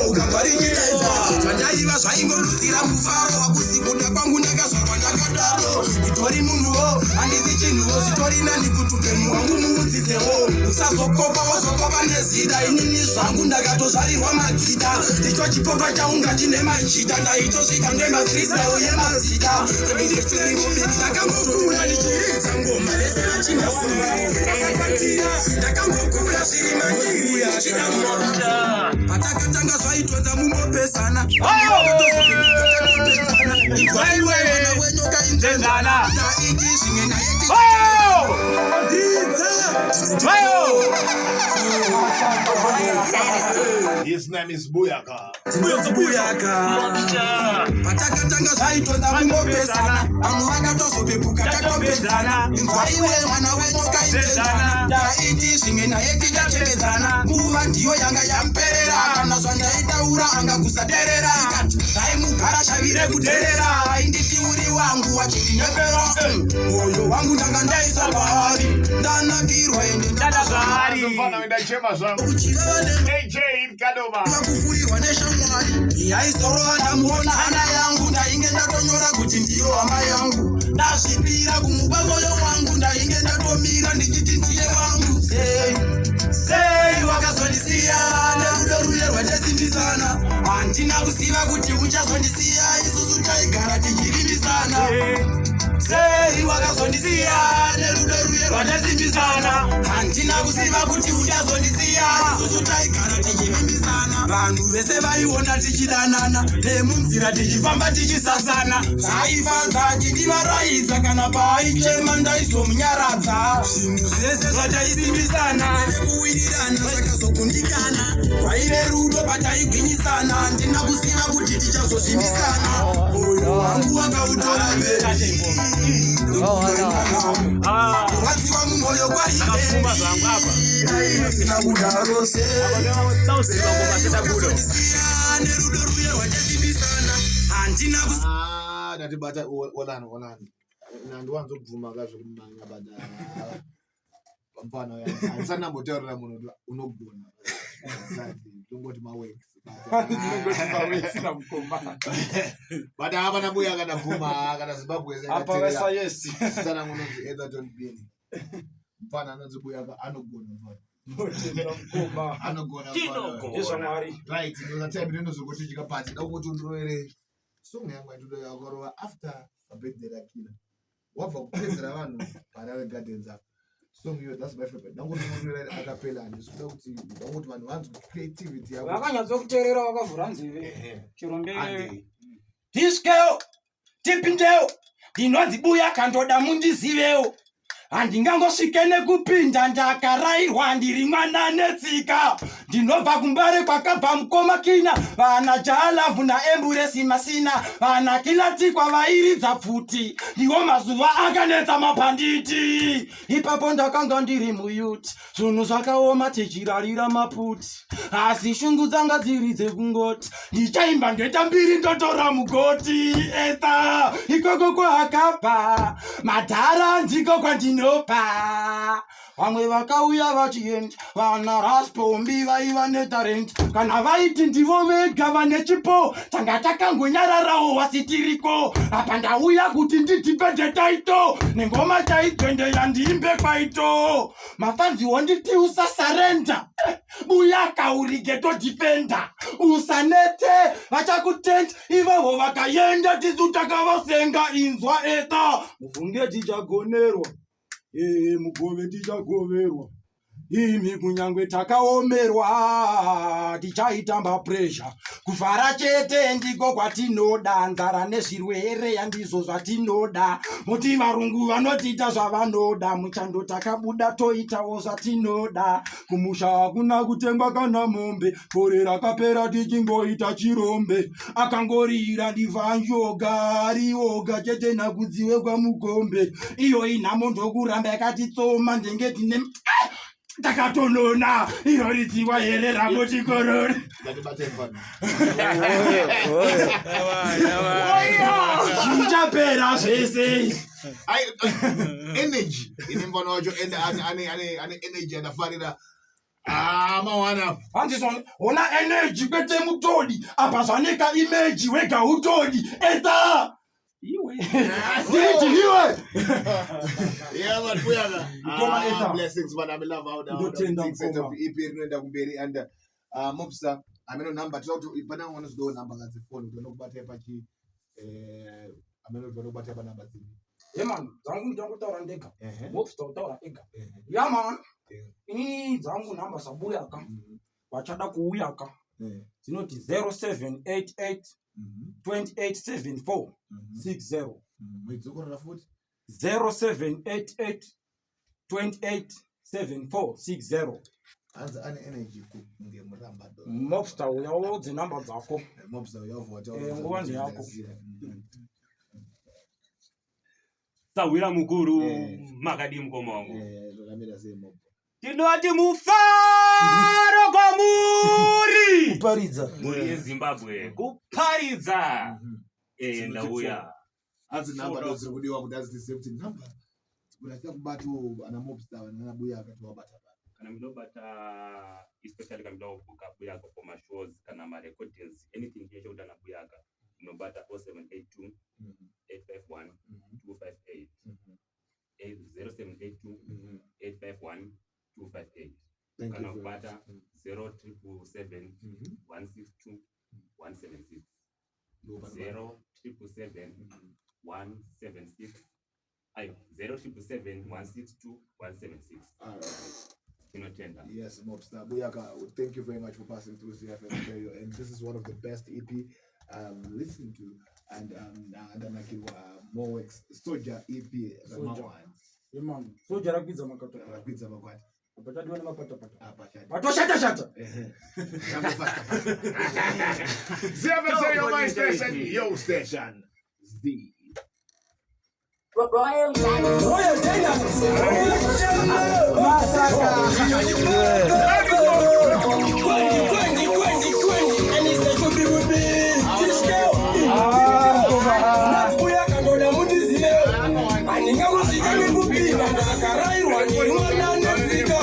Ukanzwa richidaidza zvandaiva zvaingodudzira mufaro. Hakusi kuda kwangu, ndakazvarwa ndakadaro. Nditori munhuwo, handisi chinhuwo. Zvitori nani kuti upenyu hwangu muudzidzewo. Usazokopa wozokopa nezita. Inini zvangu ndakatozvarirwa magita. Ndicho chipopa chaungati nemajita. Ndaitosvika nemafreestyle yemazita. Ndakangokura ndichiridza ngoma, vese vachinasakakwatira. Ndakangokura zviri mandiri ndichida. Patakatanga zvaitonza mumbopesana. Mwana wenyoka inzenzana. Taiti zvimwe naye. Dzidza. His name is Buyaka. Buyaka. Patakatanga zvaitonza mumbopesana. Vamwe vakatozopepuka tatopedzana. Inzwa iwe, mwana wenyoka inzenzana. Taiti zvimwe naye tichachengedzana. Nguva ndiyo yanga yamuperera. Kana zvandaitaura anga kusaterera. Ikati ndaimugara shavi rekuterera. Ainditi uri wangu, wachindinepera. Moyo wangu ndanga ndaisa paari. Ndanakirwa ende ndada zvaari. Mfana wenda chema zvangu. Kuchivava. AJ Kadoma. Kufurirwa neshamwari yaizorova. Ndamuona hana yangu, ndainge ndatonyora kuti ndiyo hama yangu. Ndazvipira kumupa moyo wangu, ndainge ndatomira ndichiti ndiye wangu. Sei, sei wakazondisiya nerudo ruye rwatesimbisana? Handina kuziva kuti uchazondisiya, isusu taigara tichivimbisana. Sei wakazondisiya nerudo ruye rwatesimbisana? Handina kuziva kuti uchazondisiya, isusu taigara tichivimbisana. Vanhu vese vaiona tichidanana, nemunzira tichifamba tichisasana. Zvaifadza chindivaraidza, kana paaichema ndaizomunyaradza. Zvinhu zvese zvataisimbisana nekuwirirana zvakazokundikana. Kwaive rudo pataigwinyisana, handina kuziva kuti tichazozvimbisana. Moyo wangu wakautora kurwadziwa mumwoyo. Ndakapfumba zvangu apa. Kwaisina kudaro. Sauziva ngoma setabudo. Nerudo ruye rwatasimbisana, handina. Ah, ndatibata olani olani. Nandiwanzobvuma kazvekumanya, but mfana uya handisati ndambotaurira munhu kuti unogona. Handisati, tongoti maworks. But hapana buya kana bvuma kana Zimbabwe. Apa vesa yes. Zita rangu unonzi Etherton Bini. Mfana anonzi Buyaka anogona, mfana. Ndotenda mukoma. Anogona mfana. Ndezvamwari. Right, ndoza time ndinozokuti pasi dakuti undirovere song yangu yandido yakarova after pabirthday rakina wabva kupedzera vanhu paHarare Gardens apa. Song iyo, that's my favorite. Danguti undirovere acapella. Handisi kuda kuti, danguti vanhu vanzwe creativity yako. Vakanyatsokuteerera vakavhura nzeve. Chero mbere. Handei. Tiskewo tipindewo. Ndinonzi Buya, kandoda mundizivewo. Handingangosvike nekupinda, ndakarairwa, ndiri mwana netsika. Ndinobva kuMbare kwakabva mukoma Kina, vana Jalavhu naEmburesi Masina, vana Kilatikwa vairidza pfuti. Ndiwo mazuva akanetsa mabhanditi. Ipapo ndakanga ndiri muyouth, zvinhu zvakaoma, tichirarira maputi, asi shungu dzanga dziri dzekungoti ndichaimba, ndoita mbiri, ndotora mugoti. Eta ikoko kwaakabva madhara, ndiko kwandinopa. Vamwe vakauya vachienda, vana Raspombi vaiva netarenti. Kana vaiti ndivo vega vane chipo, tanga takangonyararawo wasitiriko. Apa ndauya kuti ndidhipende taito nengoma chaidzwende yandiimbe kwaito. Mafanzi wonditi usasurrender, Buyaka urige todhipenda. Usanete, vachakutenda ivavo vakaenda, tisu takavasenga. Inzwa eta, muvhunge tichagonerwa. Ee, mugove tichagoverwa imi. Kunyangwe takaomerwa, tichaitamba pressure. Kufara chete ndiko kwatinoda, nzara nezvirwere yandizvo zvatinoda. Muti varungu vanotiita zvavanoda, muchando takabuda toitawo zvatinoda. Kumusha hakuna kutengwa kana mombe, gore rakapera tichingoita chirombe. Akangorira ndivanjoga arioga chete nakudziwe kwamukombe. Iyo inhamo ndokuramba yakatitsoma, ndenge tine takatonona. Iro ridziwa here ramotikorori? Ndatibate mfana. Zvichapera zvese. Energy ine mfana wacho and ane energy andafarira. Ah, mawana. Hanzi zvone ona energy kwete mutodi apa zvaneka image wega utodi eta iwe nditi iwe. Yeah, man, Buyaka. Mkoma Ah, Etha. blessings, man. I love how the Ndotenda, set up mkoma. EP rinoenda kumberi and Mobsa, ameno number tinoda kuti pana vanozodawo number dzefoni kuti vanokubata pachi ameno kuti vanokubata pa number dzipi. Yeman, dzangu ndichangotaura ndega. Ehe. Mobsta utaura ega. Ehe. Yaman, Eh. inini dzangu nhamba sabuyaka vachada kuuyaka Eh. dzinoti 0788 2874 60. Mwidzokorora futi. 0788 2874 60. Hanzi ane energy kunge muramba doro. Mobsta uya uudze nhamba dzako. Mobsa uyavhota. Eh, nguva ndeyako. Sahwira mukuru. Eh. Makadii mukoma wangu? Eh, zvakamira sei mob? Tinoti mufaro kwamuri Kuparidza. mhuri yeZimbabwe, kuparidza. Eh, ndauya. Hanzi namba Four. ndo dziri kudiwa kuti azizive kuti namba kuti achida kubatawo ana Mobstar nana Buya akati wabata pa. Kana munobata, especially kana muda kubuka Buyaka for mashows kana marecordings, anything chine chekuita naBuyaka, munobata 0782 851 258, 0782 851 258. Thank Kana you very kubata much. 0777 162 176. Ndo pano. 0777 176, ayo, 0777 162 176. All right. Tinotenda. Yes, Mobstar Buyaka, thank you very much for passing through ZFM Stereo. And this is one of the best EP listened to. And Ndanakirwa Mowex Soldier EP Soldier. Ramawan. Yeman, soja rakwidza makato. Rakwidza makwati. Apa tadiwa nemapatapata. Apa chati. Patoshatashata. ZFM Stereo, my station, yo station. Z. Royal Dynasty. Royal Dynasty. Masaka. Handingakusvika nekupinda ndakarairwa nemwana netsika.